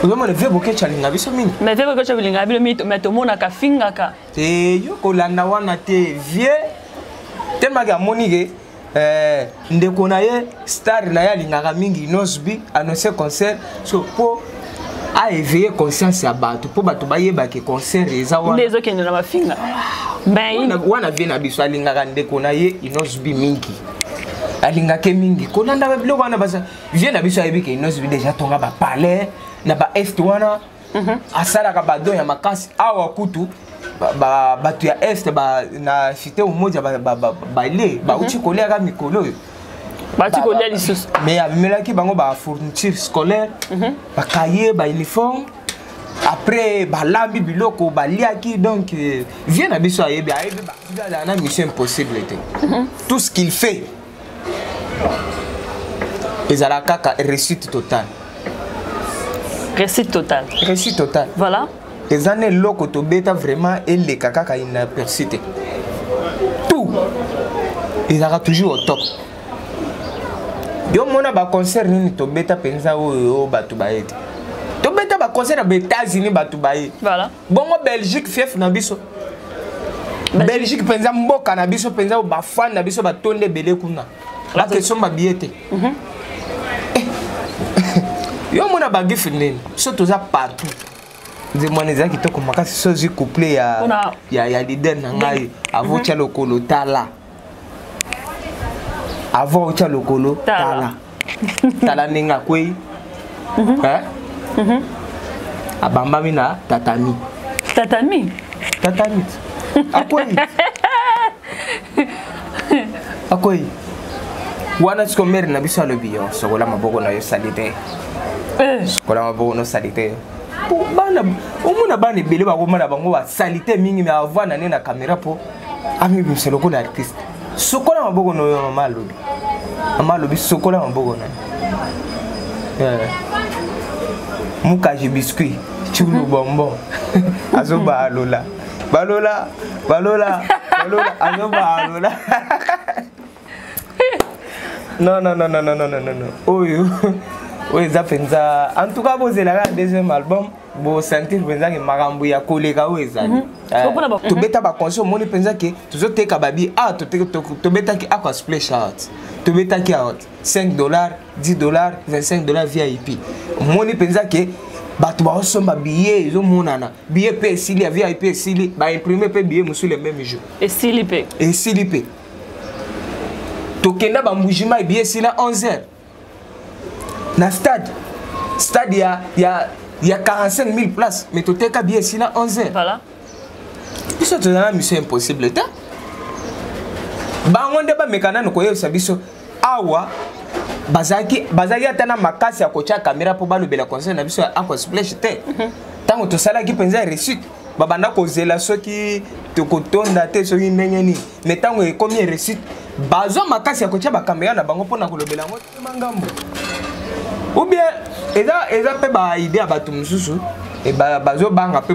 Ozomona vieux Boketshu alinga biso mingi. Mais vieux Boketshu alinga bino mingi, mais tomonaka afingaka. Te, yo kolanda wana te. Vieux tellement ke amoni ke ndeko na ye star na ye alingaka mingi Innoss'B annonce concert, so po a éveiller conscience ya bato po bato bayeba ke concert eza wana. Nde ezokende na mafinga. Mais wana vieux na biso alingaka ndeko na ye Innoss'B mingi, alingaka mingi. Kolanda ba biloko wana, baza vieux na biso ayebi ke Innoss'B déjà tonga ba palais na ba est wana, asalaka ba don ya makasi. Awa kutu bato ya est na cité Umoja bale bauti koliaka mikolo oyo. Bauti kolia lisusu. Mais amemelaki bango ba fourniture scolaire, ba cahier, ba uniforme. Après balambi biloko baliaki. Donc vieux na biso ayebi azala na mission impossible te. Tout ce qu'il fait ezala kaka réussite totale. Réussite totale. Réussite totale. Voilà. Eza na eloko tobeta vraiment eleka kaka inaperçu te, tout ezalaka toujours au top. Yo mona baconcert nini tobeta mpenza oyo bato baye te? Tobeta baconcert na baÉtats-Unis, bato baye. Voilà. Bongo Belgique, fief na biso, Belgique mpenza, mboka na biso mpenza, oyo bafan na biso batonde ebele kuna, bakesomba billet te. Yo mona bagife nini, biso toza partout. Nzembo wana eza kitoko makasi. So ozwi couple ya leader na ngai, avant otya lokolo tala, avant otya lokolo tala, tala ndenge akwei. Hein? Abambami na tatami. Tatami. Tatami, akwei, akwei wana. Siko mare na biso alobi: yo sokola maboko na yo, sali te. Sokola maboko no, sali te. Po bana, omona bana ebele bakoma na bango basali te mingi, mais avanda nde na caméra mpo amibimisa lokola artiste. Sokola maboko na yo, mama alobi. Mama alobi sokola maboko na yo. Mukaji biscuit chulu bonbon, azobalola balola balola balola, azobalola. Non, non, non, non, non, non, non, non. Oyo oyo eza mpenza, en tout cas bozelaka deuxième album, bosentir mpenza ke makambo ya koleka oyo ezali. Tobeta baconcert, omoni mpenza ke tozoteka babi. Ah, tobetaki Aqua Splash out, tobetaki out 5 $, 10 $, 25 $ VIP. Omoni mpenza ke bato baosomba billet, ezomonana. Billet mpe esili ya VIP, esili, baimprime mpe billet mosusu le même jour. Esili mpe. Esili mpe. Tokenda bambujima, billet esila 11 heures na stade, stade ya 45 000 places, mais toteka billet esila 11 heures. Voilà. Biso tozala na mission impossible te. Bango nde bameka nano koyebisa biso awa. Bazalaki ata na makasi ya kotia caméra mpo balobela concert na biso ya Aqua Splash te. Ntango tosalaki mpenza réussite, babanda kozela soki tokotonda te, soki ndenge nini. Mais ntango ekomi réussite, bazwa makasi ya kotia bacaméra na bango mpona kolobela yango te. Ngambo ou bien eza mpe baidée ya bato mosusu, bazobanga mpe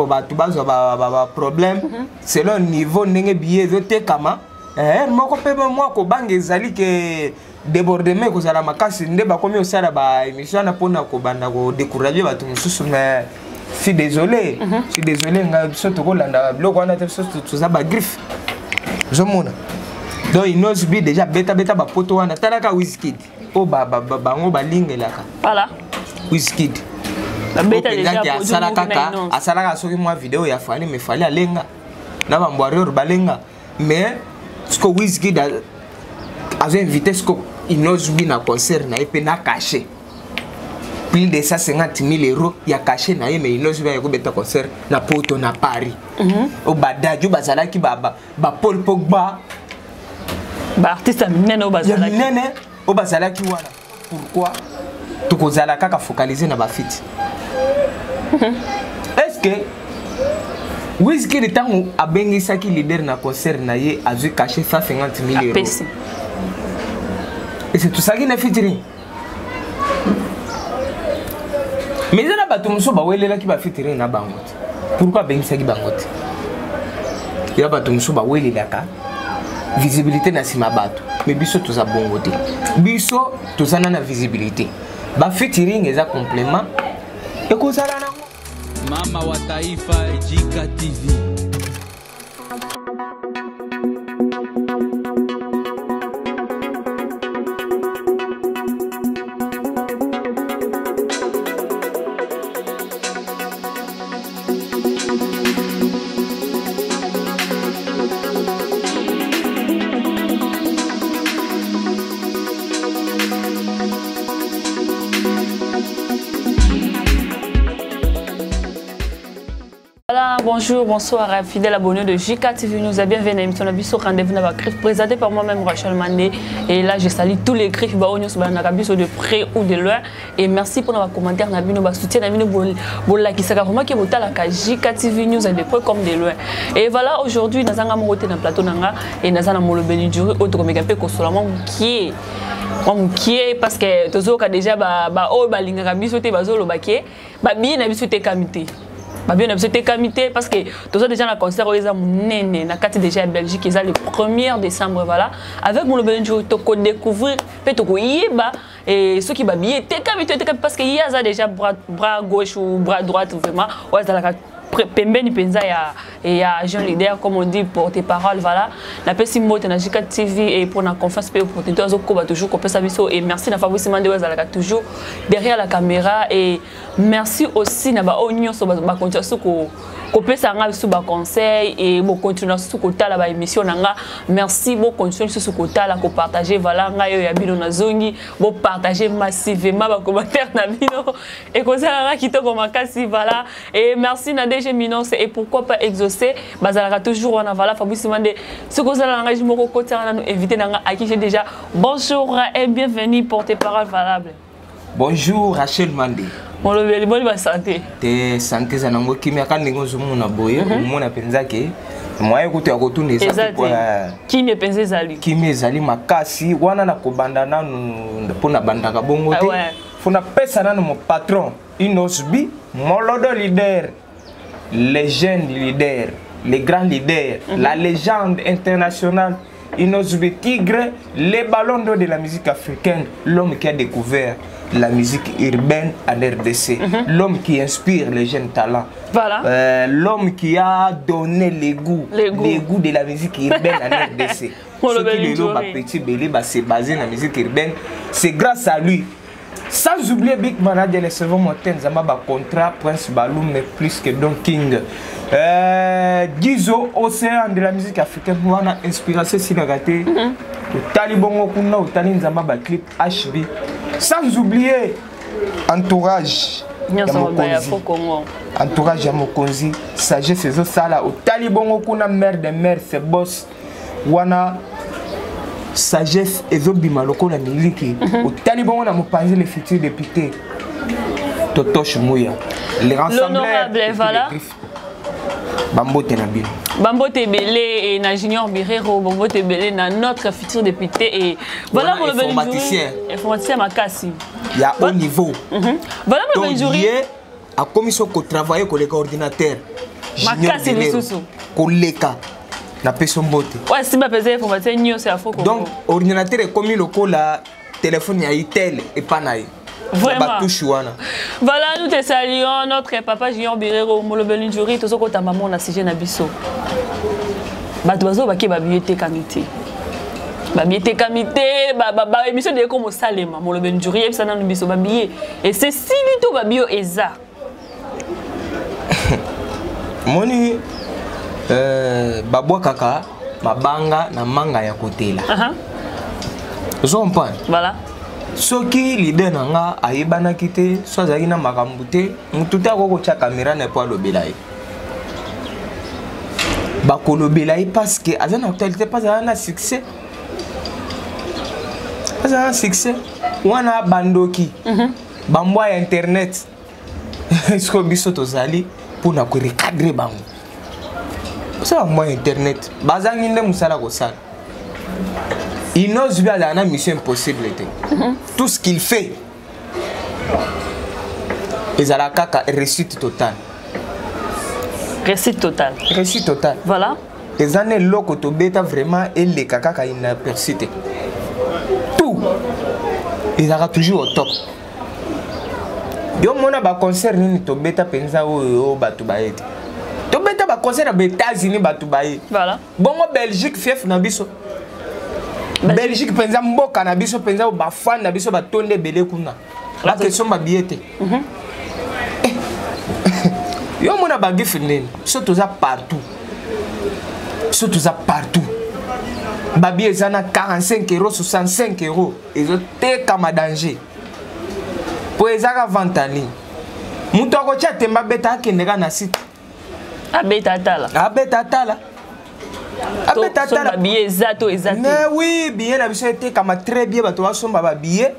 bato bazwa baproblème selon niveau ndenge billet ezotekama. Moko mpe mwa kobanga ezali ke débordement ekozala makasi, nde bakomi kosala baémission wana mpona kobanda kodécourage bato mosusu. Mais suis désolé, suis désolé, ngai biso tokolanda biloko wana te. Biso toza bagriffe, ozomona. Donc Innoss'B déjà betabeta bapoto wana. Talaka Wizkid oyo bango balingelaka. Voilà. Wizkid asala kaka, asalaka soki mwa video ya Fally, mais Fally alenga na bambwarrior balenga. Mais siko Wizkid azo invité siko Innoss'B na concert na ye mpe na cachet plus de 150 000 € ya cachet na ye. Mais Innoss'B aye kobeta concert na poto, na Paris, oyo badadju bazalaki, bapaul Pogba. Baartiste ya minene oyo ya bazalaki. Minene oyo bazalaki wana. Pourquoi tokozala kaka focaliser na bafeat? Est ce que Wizkid, ntango abengisaki leader na concert na ye, azwi cachet 150 000 €, apesi, ese tosalaki na featuring? Mais eza na bato mosusu bawelelaki bafeaturing na bango te. Pourquoi abengisaki bango te? Ya bato mosusu bawelelaka visibilité na nsima bato, mais biso toza bongo te. Biso toza na visibilité. Bafeaturing eza complément. Ekozala nango. Mama wa Taifa, Jika TV. Voilà, bonjour, bonsoir, fidèles abonnés de JK TV News. Bienvenue à l'émission Biso Rendez-vous dans Griffe, présenté par moi-même Rachel Mandé. Et là, je salue tous les griffes, bah, de près ou de loin. Et merci pour nos commentaires, nabino, bah, soutien, nabino, bo, qui vraiment qui la JK TV News de près comme de loin. Et voilà, aujourd'hui, nous avons monté dans le plateau nanga et nous avons molobeli du autre comme kosolama qui est parce que tozoka déjà ba ba oyo balingaka biso te bazoloba ke ba billet na biso etekami te. Ba billet na biso etekami te parce que toza déjà na concert oyo eza monene na kati déjà ya Belgique, eza le 1er décembre. Voilà, avec molobeli njuri tokodécouvrir mpe tokoyeba et soki ba billet etekami to etekami, parce que ye aza déjà bras gauche ou bras droite vraiment oyo azalaka pembeni mpenza ya jeune leader, comme on dit, porte-parole. Voilà, napesi mbote na JK TV et pour na confiance mpe opportunité azokoba toujours kopesa biso. Et merci na Fabrice Mande oyo azalaka toujours derrière la caméra. Et merci aussi na baoyo nyonso bakontinue su kopesa nga biso baconseil et bokontinue susu kotala baémission na nga. Merci, bokontinue lisusu kotala, kopartage. Voilà, ngai oyo ya bino nazongi, bopartage massivement, bacommentaire na bino ekozalaka kitoko makasi. Voilà, et merci na DG Minos et pourquoi pas exaucé, bazalaka toujours wana. Voilà, Fabrice Mande, soki ozala na ngai moko kotiaka nanu invité na nga à qui j'ai déjà bonjour et bienvenue, porte-parole valable. Bonjour Rachel Mandé. Molobeli, boni basanté? Te, santé eza nango kimia ka ndenge ozomona boye, omona mpenza ke moyen kutu ya kotuna eza eza te po, te. Kimia mpenza ezali. Kimia ezali makasi wana. Na kobanda nanu mpo na bandaka bongo te, fo napesa nanu mo patron Inosbi Molodo, leader, legende, leader, le grand leader, la légende internationale, Inosbi Tigre, le ballon d'or de la musique africaine, l'homme qui a découvert la musique urbaine en RDC, l'homme qui inspire les jeunes talents, l'homme qui a donné les goûts, Les goûts. Les goûts de la musique urbaine en RDC. Molobeli Soki lelo Njori. bapetit ebele base basé na musique urbaine, c'est grâce à lui. Sans oublier Big Manager, le cerveau Moten, Zamba ba contrat, Prince Balou, mais plus que Don King. Gizo, océan de la musique africaine, wana inspiration sinagate. Otali bongo kuna, otali Nzamba ba clip HB. Sans oublier entourage ya nyonso mobaya Mokonzi. fo Congo. Entourage ya Mokonzi, sagesse ezosala. Otali bongo kuna, mère de mère, c'est boss wana, sagesse ezobima lokola miliki. Otali bongo na mopanzi, le futur député Totoche Mouya, le rassembleur L'honorable, de tous les voilà. griffes. Bambote na bino. Bambote ebele et na Junior Birero, bambote ebele na notre futur député et voilà. Wana Molobeli informaticien. Njuri, informaticien makasi Ya haut niveau. Voilà, Donc Molobeli Njuri. ye akomi so kotravaille koleka ordinateur. Junior Makasi Birero, lisusu. koleka, napesi yo mbote. Oyo asimba mpenza informaticien nyonso ya fo Congo. Donc ordinateur ekomi lokola telefone ya itel epa na ye. Vraiment. Batouche wana. Voilà, nous te saluons, notre papa Junior Birero, Molobeli Njuri, tozokota mamo na sujet na biso. Bato bazobaki babillet etekami te. Babillet etekami te, ba émission de komo salema, Molobeli Njuri, yebisa nanu biso babillet. Et c'est sili to babillet eza? Moni babwakaka mabanga na manga ya kotela. Ozo comprendre? Voilà. Soki leader na nga ayebanaki te, so azalaki na makambo te, motu te akoki kotya caméra na ye mpo alobela ye. Bakolobela ye parce que aza na actualité, parce aza na succès, aza na succès wana. Bandoki, bambwa ya internet, sikoyo biso tozali mpona korecadrer bango. Osala bambwa ya internet, bazangi nde mosala kosala. Innoss'B azala na mission impossible te. Tout ce qu'il fait ezala kaka réussite totale. Réussite totale. Réussite totale. Voilà. Eza na eloko tobeta vraiment eleka kaka inaperçu te. Tout ezalaka toujours au top. Yo mona baconcert nini tobeta mpenza oyo bato baye te? Tobeta baconcert na baÉtats-Unis, bato baye. Voilà. Bongo Belgique, fief na biso, Belgique mpenza, mboka na biso mpenza, oyo bafan na biso batonde ebele kuna, bakesomba billet te. Eh, yo mona bagriffe nini? Biso toza partout, biso toza partout. Babillets eza na 45 euros, 65 euros, ezotekama danger po ezaka vente en ligne. Moto akotia temba, beta, akende kaka na site. Abeta, atala. Abeta, atala, abeta, atala. Babillet eza to eza te? Mais oui, billet na biso etekama très bien. Bato basomba babillet.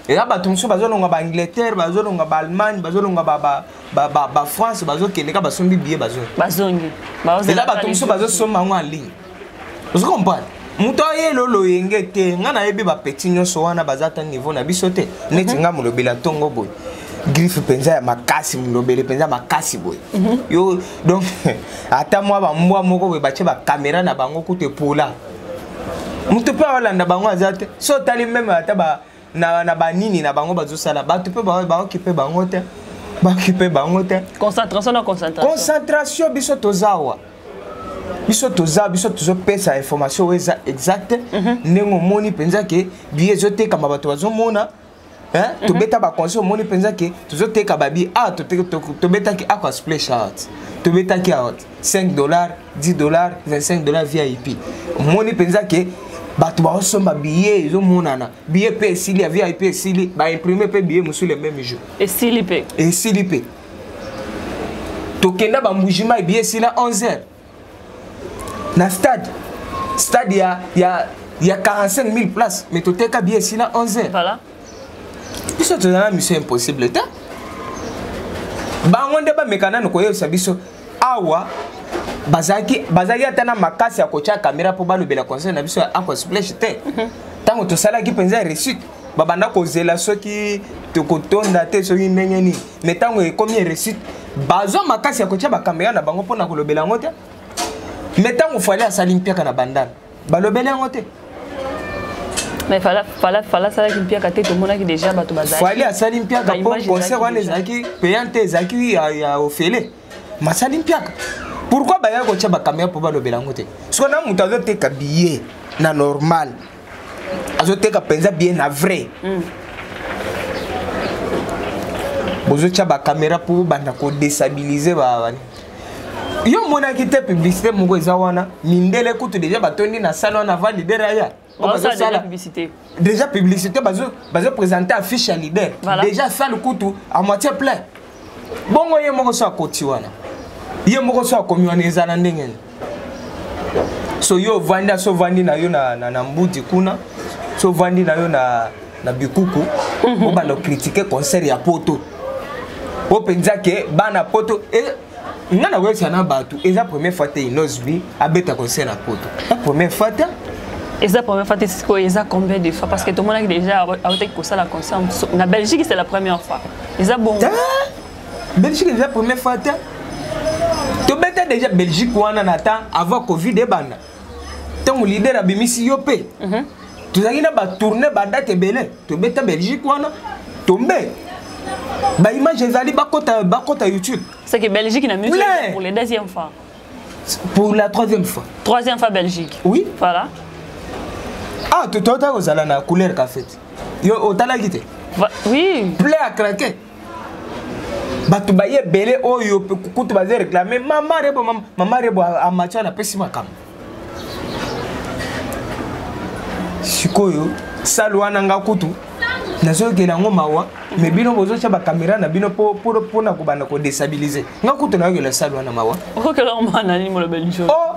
Eza bato mosusu bazolonga baAngleterre, bazolonga baAllemagne, bazolonga baFrance, bazokende ka basombi billet, bazo Bazongi. Eza bato mosusu bazosomba yango en ligne. Ozo comprendre? Moto ayela oloyenge te. Ngai nayebi bapetits nyonso wana baza ata niveau na biso te. Neti ngai molobeli ntongo boye, griffe mpenza ya makasi, molobeli mpenza makasi boye yo. Donc ata mwa bambwa moko boye batie bacaméra na bango kutu epola, moto mpe aolanda bango aza te. So otali même ata ba, na banini na bango bazosala, bato mpe baokipe bango te, baokipe bango te. Concentration na concentration. Concentration. Biso toza awa, biso toza, biso tozopesa information oyo eza exacte. Ndenge omoni mpenza ke billet ezotekama, bato bazomona. Hein? Tobeta baconcert, omoni mpenza ke tozoteka babillets. Ah, tobetaki Aqua Splash out, tobetaki out 5 dollars, 10 dollars, 25 dollars VIP. Omoni mpenza ke bato baosomba billet, ezomonana. Billet mpe esili ya VIP, esili, baimprime mpe billet mosusu le même jour. Esili mpe. Esili mpe. Tokenda bambujima, billet esila 11 heures na stade, stade ya 45 000 places, mais toteka billet esila 11 heures. Voilà. Biso toza na mission impossible te. Bango nde bameka nanu koyebisa biso awa bazalaki ata na makasi ya kotia caméra mpo balobela concert na biso ya Aqua Splash te. Ntango tosalaki mpenza réussite, babanda kozela soki tokotonda te, soki ndenge nini. Mais ntango ekomi réussite, bazwa makasi ya kotia bacaméra na bango mpona kolobela yango te. Mais ntango Fally asali mpiaka na bandana, balobeli yango te. Mais Fally asalaki mpiaka te, tomonaki déjà bato bazali. Fally asali mpiaka mpo concert wana ezalaki payant te, ezalaki ya ofele. Masali mpiaka, pourquoi bayaki kotia bacaméra mpo balobela yango te? Soki na moto azoteka billet na normal, azoteka mpenza billet na vrai. Bozotia bacaméra mpo banda kodéstabiliser. Yo omonaki te publicité moko eza wana? Mindele kutu déjà batondi na salle wana avant leader aya. Déjà publicité. Déjà publicité, bazoprésente affiche ya leader. Voilà. Déjà salle kutu à moitié plein. Bongo ye moko so akoti wana, ye moko so akomi wana, ezala ndenge nini? So yo ovandi, so ovandi na yo na mbudi kuna, so ovandi na yo na bikuku, obanda ocritiquer concert ya poto o mpenza ke bana poto. Nga na koyebisa na bato, eza première fois te Innoss'B abeta concert na poto, eza première fois te. Eza première fois te. Sikoyo eza combien de fois? Parce que tomonaki déjà autaki kosala concert na Belgique, c'est la première fois, eza bongo? Belgique eza première fois te. Tobeta déjà Belgique wana na temps avant Covid ebanda, ntango leader abimisi yo mpe. Tozalaki na batournée, badate ebele. Tobeta Belgique wana, tombe baimage ezali, bakota, bakota YouTube. C'est que Belgique na minute pour la deuxième fois. Pour la troisième fois. Troisième fois Belgique. Oui. Voilà. Ah, tota kozala na couleur café, yo otalaki te? Oui. Plein à craquer, bato baye ebele oyo kutu baza réclame mama Rebo, mama Rebo amatia napesi makambo. Sikoyo salle wana, nga kutu nazoyokela yango mawa. Mais bino bozotya bacaméra na bino mpona kobanda kodéstabiliser. Nga kutu nayokela salle wana mawa. Okokela mawa na nini, molobeli njo? Oh,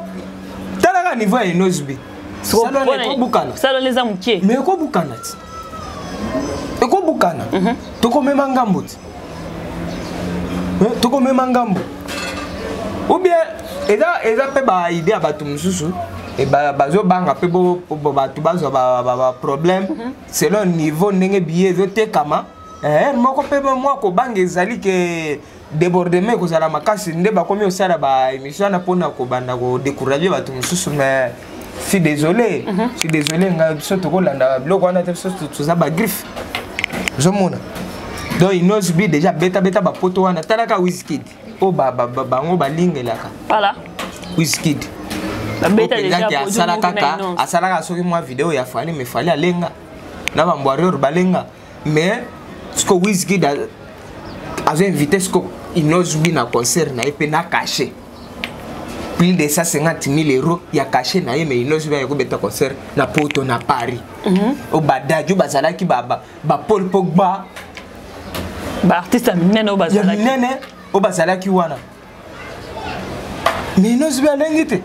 talaka niveau ya Innoss'B, salle wana ekobukana. Salle wana eza moke. Mais ekobukana ti, ekobukana. Tokomema ngambo ti, tokomema ngambo. Ou bien eza mpe baidée ya bato mosusu, bazobanga mpe bato bazwa baproblème selon niveau ndenge billet ezotekama. Moko mpe mwa kobanga ezali ke débordement ekozala makasi, nde bakomi kosala baémission wana mpona kobanda kodécourager bato mosusu. Mais suis désolé, suis désolé, ngai biso tokolanda biloko wana te. Biso toza bagriffe, ozomona. Donc Innoss'B déjà betabeta bapoto wana. Talaka Wizkid oyo bango balingelaka. Voilà. Wizkid asala kaka, asalaka soki mwa video ya Fally, mais Fally alenga na bambwarrior balenga, mais siko Wizkid azo invité siko Innoss'B na concert na ye mpe na cachet plus de 150 000 euros ya cachet na ye, mais Innoss'B aye kobeta concert na Poto, na Paris. Oyo badadju bazalaki, baPaul Pogba. Baartiste ya minene oyo. Ya bazalaki. Minene oyo bazalaki wana, mais Innoss'B alengi te,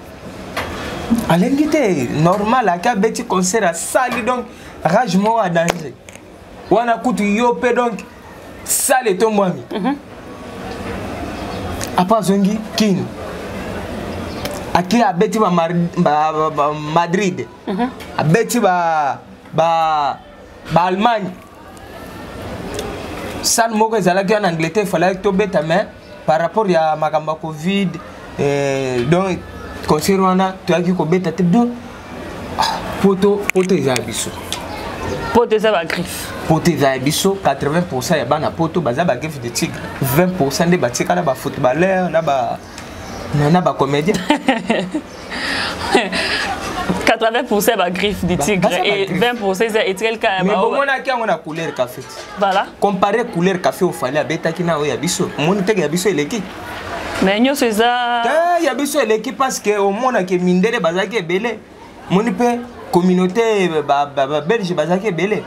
alengi te. Normal, ake abeti concert, asali donc rage moko ya danger wana. Kutu yo mpe donc sale etombwami. Apa azongi Kini, ake abeti ba, ba Madrid, abeti ba Allemagne. Salle moko ezalaki wana Angleterre, efalaki tobeta, mais par rapport ya makambo ya Covid, donc concert wana toyaki kobeta te. Donc poto, poto eza ya biso. Poto eza bagriffe. Poto eza ya biso. 80 ya bana poto baza bagriffe de tigre, 20 nde batikala bafootballeur na bacomédien. 80% bagriffe du tigre et 20% eza etikali kaka. Mais bomonaki yango na Couleur Café. Voilà. Compare Couleur Café oFally abetaki na oyo ya biso, omoni teke ya biso eleki. Mais nyonso eza te, ya biso eleki parce que omonaki mindele bazalaki ebele, moni mpe communauté babelge bazalaki ebele.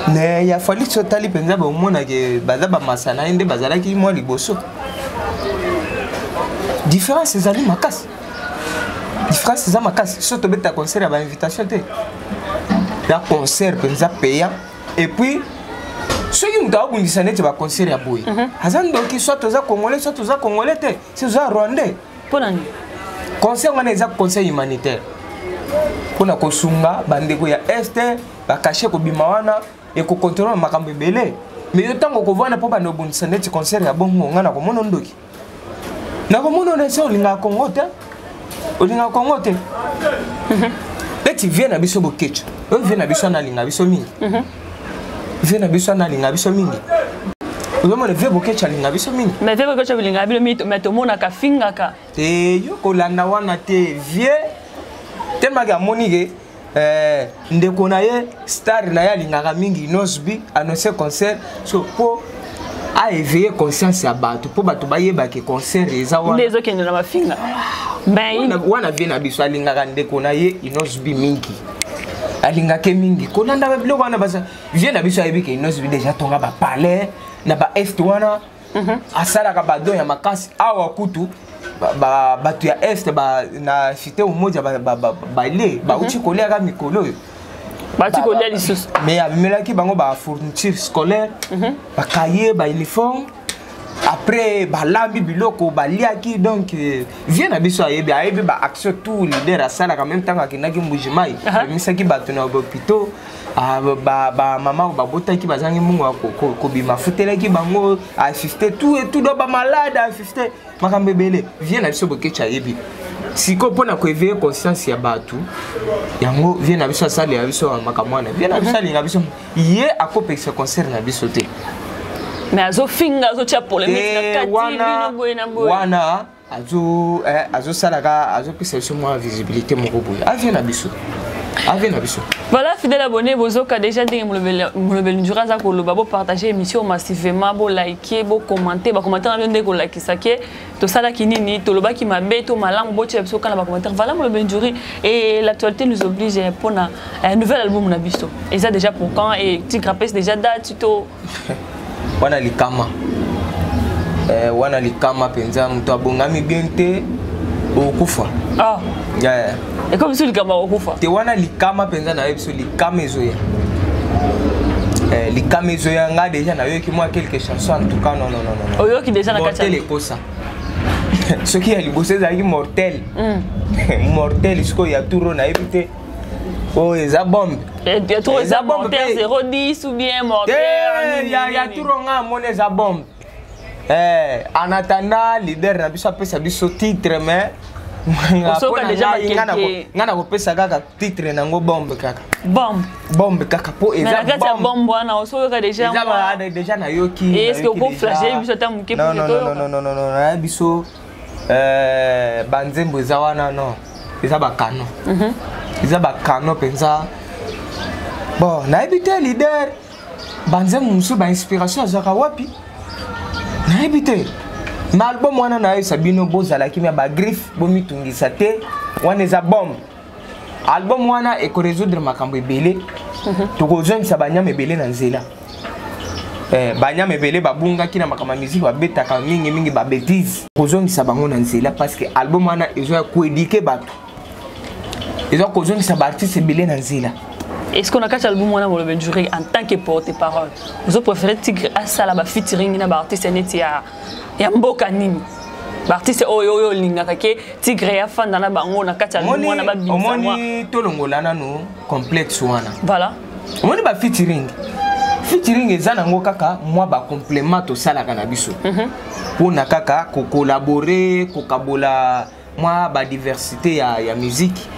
Mais ya Fally, so otali mpenza, bomonaki baza bamasa na ye nde bazalaki mwa liboso. Différence ezali makasi, différence eza makasi. So tobeta concert ya bainvitation te, ya concert mpenza payant. Et puis soki moto abundisa neti baconcert ya boye, aza ndoki. Soit oza Congolais, soit oza Congolais te, si oza Rwandais. Mpo na nini? Concert wana eza concert humanitaire mpona kosunga bandeko ya Est. Bacachet kobima wana ekokontrole makambo ebele. Mais yo, ntango okovanda mpo banda obundisa neti concert ya bongo, nga nakomona ndoki, nakomona nde se olingaka Kongo te, olingaka Kongo te. Neti vieux na biso Boketshu oyo, vieux na biso wana alinga biso mingi, vieux na biso wana alinga biso mingi. Ozomona vieux Boketshu alinga biso mingi. Mais vieux Boketshu alingaka bino mingi, mais tomonaka fingaka. Te, yo kolanda wana te. Vieux telemaki, amoni ke ndeko na ye, star na ye, alingaka mingi Innoss'B, annonce concert so mpo aéveille conscience ya bato, mpo bato bayebake concert eza wana nde ezokende na mafinga. Wana vieux na biso alingaka ndeko na ye Innoss'B mingi, alingaki mingi. Kolanda biloko wana, baza vieux na biso ayebi ke Innoss'B déjà tonga bapalais na baest wana, asalaka badon ya makasi. Awa kutu bato ya Est na cité Umoja balie, bauti koliaka mikolo oyo. Bauti kolia lisusu. Mais abimelaki bango bafourniture scolaire, bacahier, bauniforme. Après balambi biloko, baliaki. Donc vieux na biso ayebi, ayebi baaction tout leader asalaka. Même ntango akendaki Mbujimai, abimisaki bato na bahôpitaux, bamama oyo babotaki bazangi mbongo ya kobima, afutelaki bango, assiste tout et tout. Do bamalade, assiste makambo ebele. Vieux na biso Boketshu ayebi. Sikoyo mpona koéveille conscience ya bato yango, vieux na biso asalela biso makambo wana. Vieux na biso alinga biso, ye akopekisa concert na biso te. Mais azofinga, azotia polémique na kati, bino boye na boye. Wana azosalaka, azopesa biso mwa visibilité moko boye. Avieux na biso, avieux na biso. Voilà, fidèle abonné, bozoka déjà ndenge molobeli ndura aza koloba. Bopartage émission massivement, bolike, bocommenter. Bacommentaire na bino nde kolakisa ke tosalaki nini, tolobaki mabe to malamu. Botia biso kaka na bacommentaire. Voilà, molobeli nduri, et l'actualité nous oblige mpona un nouvel album na biso. Eza déjà pour quand? Et Tigre apesi déjà date to? Wana likama, wana likama mpenza. Moto abongami bien te, okokufa. Ah. Yeah. Ekomi biso likambo ya kokufa? Te, wana likama mpenza. Nayebi biso likama ezoya, likama ezoya. Nga déjà nayoki mwa quelques chansons. En tout cas, non, non, non, non. Oyoki déjà na kati? Mortel ekosa. Soki ya liboso ezalaki mortel, mortel, sikoyo ya tour oyo nayebi te, oyo eza bombe. Ya tour eza mortel 010 ou bien mortel? Ya tour nga amoni eza bombe. En attendant leader na biso apesa biso titre, mais Osoka déjà bakeke. Nga nakopesa kaka titre nango bombe kaka. Bombe. Bombe kaka po eza bombe. Na bombe wana osoka déjà. Eza déjà nayoki. Et est-ce que oko flasher biso ata moke pour non non non non non non na biso euh banzembo eza wana non. Eza ba canon. Mhm. Eza ba canon penza. Bon, nayebi te leader banzembo mosusu ba inspiration azwaka wapi? Nayebi te. Na album wana nayebisa bino bozala kimia ba griffe bomitungisa te wana eza bombe. Album wana eko résoudre makambo ebele. Tokozongisa banyama ebele na nzela. Eh, banyama ebele babungaki na makambo ya musique babetaka mingi mingi ba bêtises. Kozongisa bango na nzela parce que album wana ezo ya koéduquer bato. Ezo kozongisa ba artistes ebele na nzela. Est-ce qu'on a kati album wana molobe juré en tant que porte-parole? Vous préférez Tigre asala ba featuring na ba artiste neti ya ya mboka nini? Ba artiste oyo oyo olingaka ke Tigre ya fanda na bango na kati album wana ba bimisa mwa. Omoni tolongola nanu complexe wana. Voilà. Omoni ba featuring. Featuring eza nango kaka mwa ba complément tosalaka na biso. Pona kaka ko collaborer, ko kabola mwa ba diversité ya, ya musique.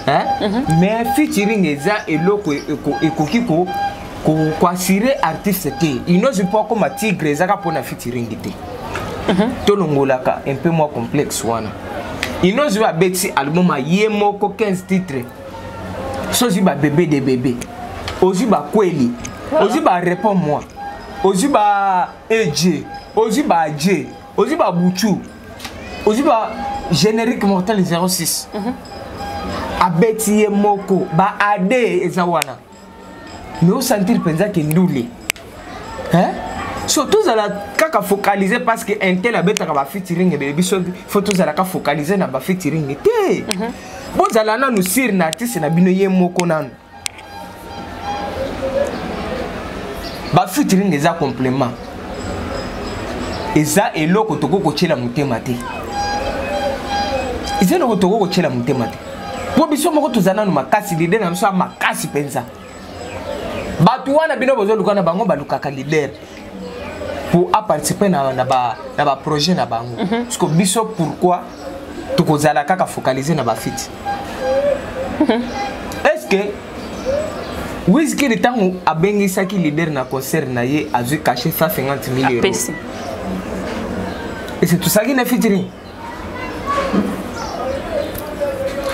Hein? Mais featuring eza eloko ekoki ko ko ko assurer artiste te. Inozi po akoma tigre ezaka pona featuring te. Tolongolaka un peu moins complexe wana. Inozi oyo abeti album ya ye moko 15 titres. Sozi ba bébé de bébé. Ozwi ba kweli. Ozwi ba réponds moi. Ozwi ba EJ. Ozwi ba J. Ozwi ba Bouchou. Ozwi ba générique mortel 06. Abeti ye moko ba AD eza wana. Mais osentir mpenza ke ndule. Hein? So tozala kaka focaliser parce que un tel abetaka ba featuring ebele biso faut tozala ka focaliser na ba featuring te. Bozala nanu sur na artiste na bino ye moko nanu. Ba featuring eza complément. Eza eloko tokoki kotiela motema te. Eza eloko tokoki kotiela motema te. Po biso moko toza nanu makasi, leader na biso ya makasi mpenza. Bato wana bino bozoluka na bango balukaka leader pour a participer na, na ba, na ba projet na bango. Parce que biso pourquoi tokozala kaka focaliser na ba feat. Est-ce que Wizkid ntango abengisaki leader na concert na ye azwi cachet 150 000 euros. Apesi. Et c'est tout ça qui n'a featuring.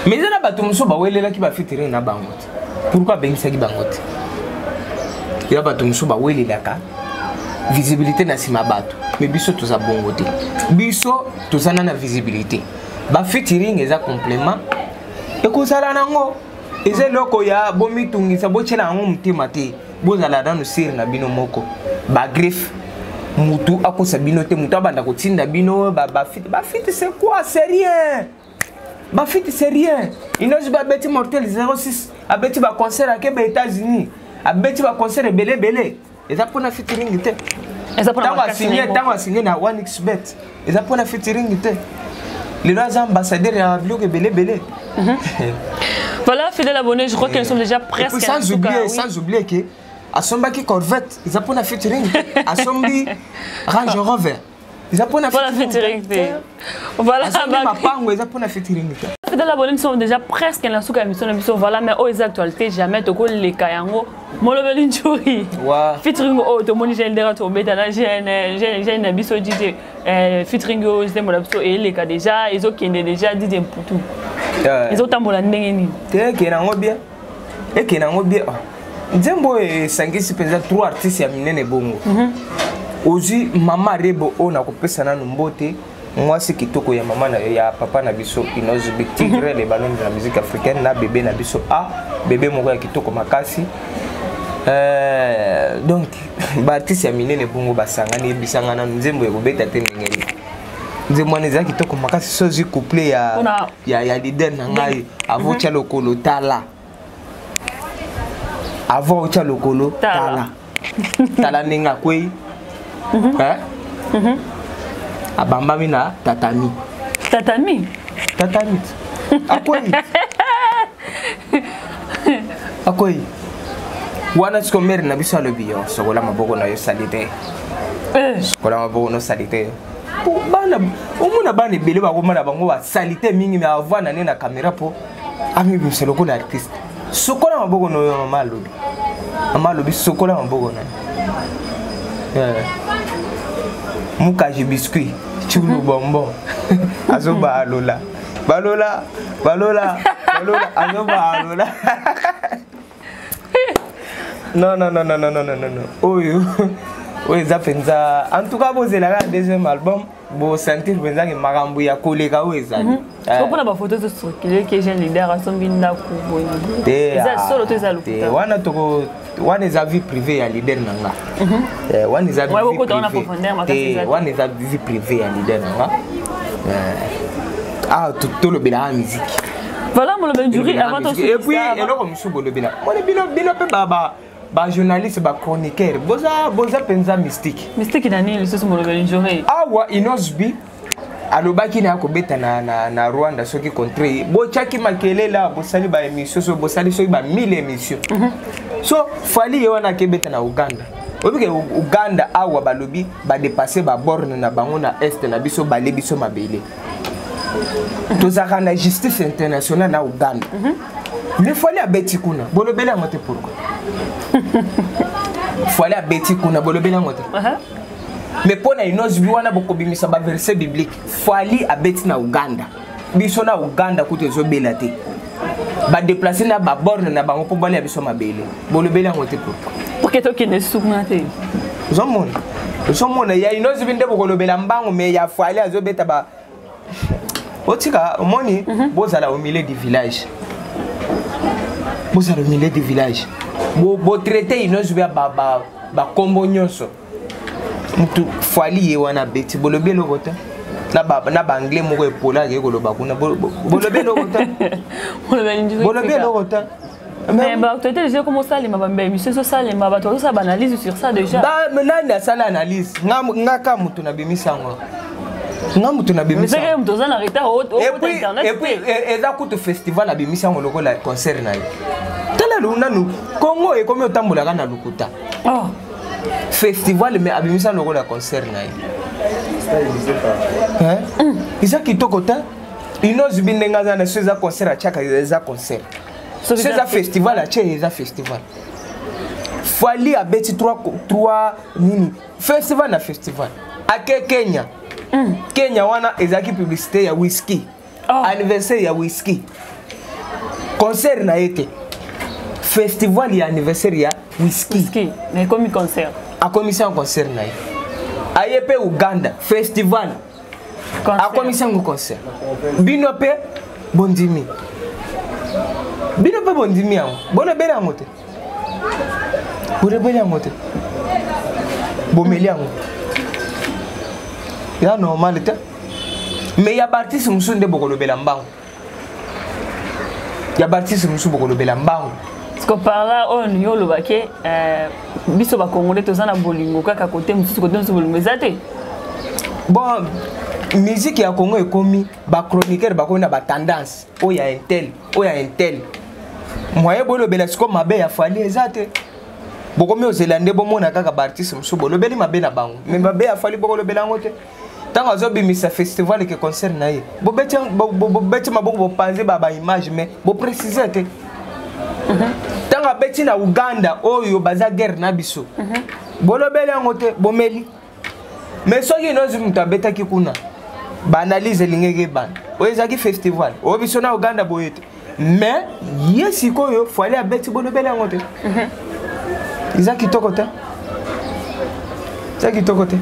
Mais eza na bato mosusu bawelelaki ba featuring na bango te. Pourquoi abengisaki bango te? Ya bato mosusu bawelelaka visibilité na nsima bato. Mais biso toza bongo te. Biso toza na na visibilité. Ba featuring eza complément ekozala nango. Eza eloko ya bomitungisa botiela yango motema te. Bozala nanu sire na bino moko. Ba griffe mutu akosa bino te, mutu abanda kotinda bino ba, ba fit, ba fit c'est quoi? C'est rien. Ba fit c'est rien. Inozi ba beti mortel 06, abeti ba concert akebe États-Unis, abeti ba concert ebele ebele. Eza pona featuring te. Eza pona Tango makasi asigné, na ye tango moko. asigné na 1xBet. Eza pona featuring te. Lelo aza ambassadeur ya biloko ebele ebele. Voilà, fidèle abonné, je crois que nous sommes déjà Et presque puis, à la sans souka, oublier, oui. sans oublier que asombaki Corvette, eza pona featuring. Asombi Range Rover. Eza pona Pona featuring te. Voilà, Asombi bah, mapango, eza pona featuring te. Fidèle abonné, nous sommes déjà presque à la souka émission na biso. Voilà, mais aux actualités, jamais toko leka yango. Molobeli Njuri. Wa. Featuring o to moni jeune dera to beta na jeune, jeune, jeune na biso DJ, featuring o zembo na biso e leka déjà, ezo kende déjà DJ Mputu. Ezo tambola ndenge nini? Te ke nango bien. E ke nango bien. Oh. Nzembo esangisi mpenza 3 artistes ya minene bongo. Ozwi mama Rebo oyo nakopesa nanu mbote, mwasi kitoko ya mama na, ya papa na biso Inozi Big Tigre, le ballon de la musique africaine, na bébé na biso A, bébé moko ya kitoko makasi. Donc, ba artistes ya minene bongo basangani, yebisanga nanu nzembo ya kobeta te ndenge nini. Nzembo wana eza kitoko makasi, soki ozwi couplet Mpona ya leader na ngai, avant otya lokolo tala. Avant otya lokolo Tala. tala. Tala ndenge akwei. Hein? Abambami na tatami. Tatami? Tatami. Akwei. Akwei. Wana siko mère na biso alobi yo, sokola maboko na yo sali te. Sokola maboko na sali te. Po bana omona bana ebele bakoma na bango basalite mingi me avanda nde na kamera mpo amibimisa lokola artiste. Sokola maboko na oyo mama alobi. Mama alobi sokola maboko na yo. Yeah. Mukaji biscuit, chulu bonbon. Azobalola. Balola, balola, balola, azobalola. Non, non, non, non, non, non, non, non. Oyo, oyo eza mpenza. En tout cas, bozelaka deuxième album, bosentir mpenza ke makambo ya koleka oyo ezali. Mpona bafoto ezocircule ke jeune leader asombi ndako boye, eza solo to eza lokuta? Wana toko, wana eza vie privée ya leader na nga. Wana eza vie privée te, wana eza vie privée ya leader na nga. Ah, tolobelaka musique. Voilà, moloba Njuri, avant to Et puis eloko mosusu bolobela moni bino, bino mpe ba bajournaliste, bachroniqueur, boza, boza mpenza mystique. Mystique na nini lisusu, molobeli Njuri? Awa Innoss'B alobaki na kobeta na Rwanda, soki contre botiaki makelele, bosali baémission, so bosali soki ba 1000 émission. So Fally ye wana akebeta na Uganda. Oyebi ke Uganda awa balobi badépasse baborne na bango na est na biso, bale biso mabele, tozalaka na justice internationale na Uganda. Mais Fally abeti kuna, bolobeli yango te. Pourquoi Fally abeti kuna, bolobeli yango te? Mais mpo na Innoss'B wana bokobimisa baverset biblique. Fally abeti na Uganda, biso na Uganda kutu ezobela te, badéplace na baborne na bango mpo balia biso mabele, bolobeli yango te. Pourquoi? Porque tokende sukuna te. Ozomona, ozomona ya Innoss'B nde bokolobela mbango, mais ya Fally azobeta ba otika. Omoni, bozala au milieu du village, bozala au milieu du village, botraite Innoss'B ya bakombo nyonso. Mutu Fally ye wana abeti, bolobi eloko te. Na baanglais moko epola akei koloba kuna, bolobi eloko te, bolobi eloko te. Mais baactualité déjà comme osalema, baémission ezosalema, bato bazosala baanalyse sur ça déjà. Nani asala analyse? Nga ka moto nabimisi yango, nga moto nabimisi. Moto oza na retard. Et puis eza kutu festival, abimisi yango lokola concert na ye. Tala nanu, Congo ekomi otambolaka na lokuta. Festival, mais abimisa lokola concert na ye. Eza kitoko te. Innoss'B ndenge aza na so, eza concert atiaka, eza concert. So eza festival atie, eza festival. Fally abeti 3 nini, festival na festival. Ake Kenya. Kenya wana ezalaki publicité ya whisky. Anniversaire ya whisky, concert na ye te, festival ya anniversaire ya whisky. Whisky mais ekomi concert. Akomisi yango concert na ye. Aye mpe Uganda, festival akomisi yango concert. Bino mpe bondimi, bino mpe bondimi yango, bolobeli yango te, bolobeli yango te, bomeli yango ya normal te. Mais ya baartiste mosusu nde bokolobela mbango, ya baartiste mosusu bokolobela mbango. Parce que par là oyo yo olobaki, biso bacongolais toza na bolingo kaka kote mosusu, kote mosusu bolingo eza te. Bon, musique ya Congo ekomi, bachroniqueur bakomi na batendance oyo ya un tel, oyo ya un tel. Moye bolobela sikoyo mabe ya Fally eza te. Bokomi ozela nde bomona kaka baartiste mosusu bolobeli mabe na bango, mais mabe ya Fally bokolobela yango te. Ntango azobimisa festival ke concert na ye, bobeti maboko, bopanze baimage, mais boprécise te. Ntango abeti na Uganda oyo baza guerre na biso, bolobeli yango te, bomeli. Mais soki Innoss'B moto abetaki kuna, baanalyse elingeki ebanda oyo ezalaki festival oyo biso na Uganda boye te. Mais ye sikoyo Fally abeti, bolobeli yango te. Eza kitoko te, eza kitoko te.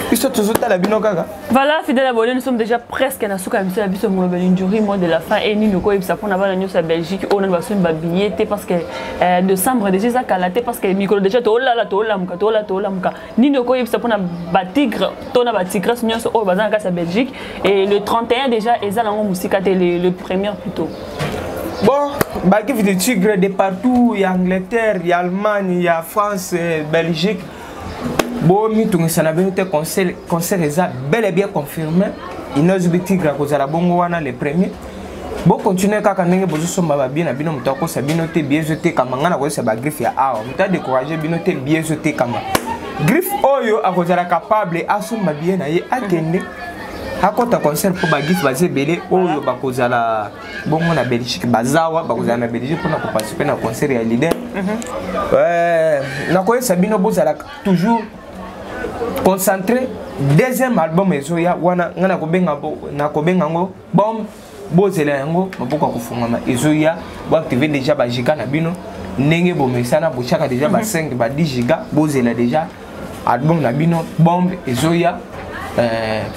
Biso tozotala bino kaka. Voilà, fidèle abonné, nous sommes déjà presque na suka ya biso ya biso. Molobeli Njuri, mot de la fin e nini okoyebisa mpona bana nyonso ya Belgique oyo nani basombi babillet te? Parce que décembre déjà eza kala te, parce que mikolo déjà toolala, toolamuka, toolala, toolamuka. Nini okoyebisa mpona batigre to na batigresse nyonso oyo baza na kati ya Belgique? Et le 31 déjà eza nango mosika te, le premier plutôt. Bon, bagriffe de tigre de partout, ya Angleterre, ya Allemagne, ya France, Belgique, bomitungisa na bino te. Concert, concert eza bel et bien confirmé. Innoss'B tigre akozala bongo wana le premier. Bokontinue kaka ndenge bozosomba babillet na bino. Moto akosa bino te, billet ezotekama. Ngai nakoyesa bagriffe ya awa, moto adécourage bino te, billet ezotekama. Griffe oyo akozala capable asomba billet na ye, akende, akɔta concert, mpo bagriffe baza ebele oyo bakozala bongo na Belgique, bazawa bakozala na Belgique mpona koparticiper na concert ya leader. Nakoyesa bino, bozala toujours concentré. Deuxième album ezoya wana, ngai nakobenga yango bombe. Bozela yango, maboko ya kofungama ezoya. Boactiver déjà bagiga na bino ndenge bomesana, botiaka déjà ba 5, ba 10 giga. Bozela déjà album na bino bombe ezoya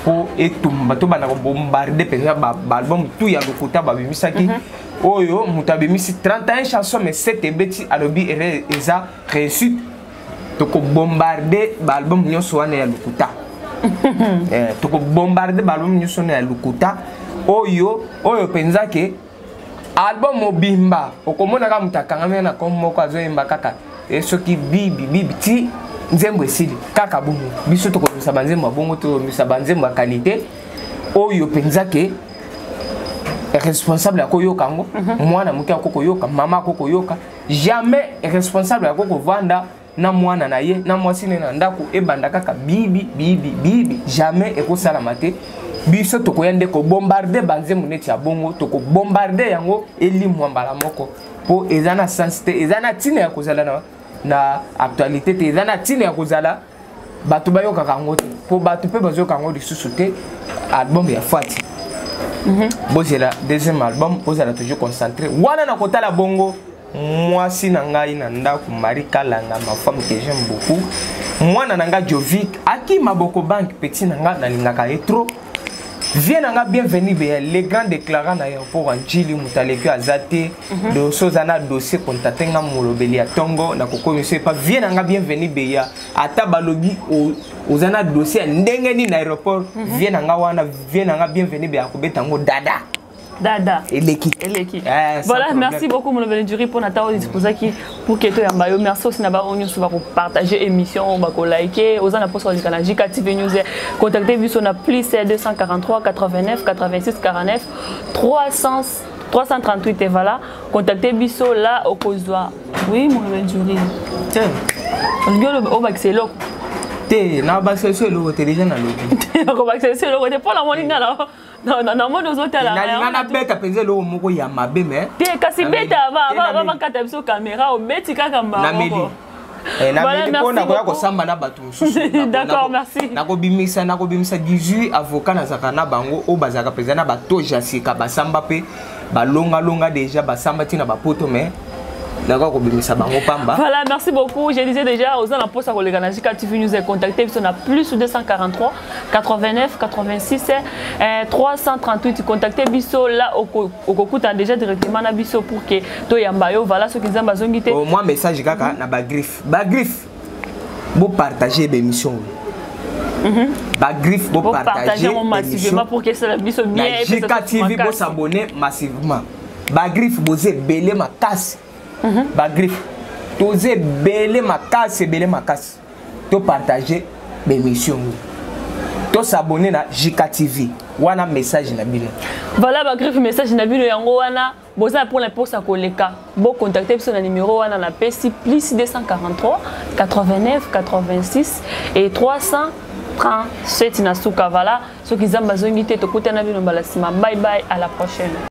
mpo etumba. Tobanda kobombarder mpenza baalbum tout ya lokuta babimisaki. Oyo moto abimisi 31 chanson mais 7 ebeti, alobi eza réussite. Tokobombarder baalbum nyonso wana ya lokuta. Tokobombarder baalbum nyonso wana ya lokuta. Oyo mpenza ke album mobimba, okomona kaka moto akangami na kombo moko, azoyemba kaka soki bibi bibi ti nzembo esili kaka bongo. Biso tokomisa banzembo ya bongo, tokomisa banzembo ya qualité oyo mpenza ke responsable akoyoka yango, mwana moke akokoyoka, mama akokoyoka. Jamais responsable akokovanda na mwana na ye, na mwasi ne na ndako, ebanda kaka bibi bibi bibi. Jamais ekosalama te. Biso tokoya nde kobombarder banzembo neti ya bongo, tokobombarder yango elimwa mbala moko, mpo eza na sens te, eza na ntina ya kozala na actualité te, eza na ntina ya kozala bato bayokaka yango te, mpo bato mpe bazoyoka yango lisusu te. Album ya Fati, bozela deuxième album, bozala toujours concentré wana na kotala bongo. Mwasi na ngai na ndako, Marie Kalanga, ma femme que j'aime beaucoup, mwana na ngai Jovic Aki Maboko Bank, petit na ngai, nalingaka ye trop, vie na nga Bienvenu Beya, le grand déclarant na aéroport ya Njili, moto aleki aza te. Dossier, oza na dossier, contacte nga, molobeli ya ntongo, nakokomisa epa vie na nga Bienvenu Beya. Ata balobi oza na dossier ya ndenge nini na aéroport, vie na nga wana, vie na nga Bienvenu Beya akobeta yango dada. Dada. Eleki. Eleki. Sans Voilà, problème. Merci beaucoup, molobeli du riz, pour nata disposaki pour que toyamba yo. Merci aussi na ba oyo nyonso bakopartager émission, bakoliker. Oza na posa koleka na JK TV News, contactez biso na plus 243 89 86 49 300 338 et voilà, contactez biso là, okozwa. Oui, molobeli du riz. Te. Olingi obakisa eloko? Te, na basesi eloko te, déjà nalobi. Okobakisa esi eloko te, mpo namoni nga namoni ozotala. Nalinga nabeta mpenza eloko moko ya mabe me Te, kasi beta Te, nameli. Bakata biso caméra, obeti kaka mbala Nameli. moko. Nameli mpo Merci nakoya beaucoup. kosamba na bato mosusu. D'accord, merci. Nakobimisa 18 avocat nazalaka na bango, oyo bazalaka mpenza na batoge ya sika, basamba mpe balongalonga déjà, basamba ntina bapoto, mais nakoka kobimisa bango pamba. Voilà, merci beaucoup. Je disais déjà, aux gens poste à na JK TV News, contactez biso na plus 243 89 86 338. Contactez biso là okokuta déjà directement na biso pour que toyamba yo. Voilà ce qu'ils ont besoin. Au moins message kaka na bagriffe, bagriffe bopartage bémission oyo, bagriffe Bopartager bopartage massivement pour que ça biso bien. Na JK TV, bosabonner massivement. Bagriffe boza ebele makasi, bagriffe toza ebele makasi, ebele makasi. Topartage bémission oyo, tosabonner na JK TV wana, message na bino. Voilà, bagriffe, message na bino yango wana. Boza pour la posa koleka, bocontacter biso na numéro wana napesi, plus 243 89 86 et 337 na suka. Voilà, soki Nzambe azongi te, tokutana bino mbala nsima. Bye bye, à la prochaine.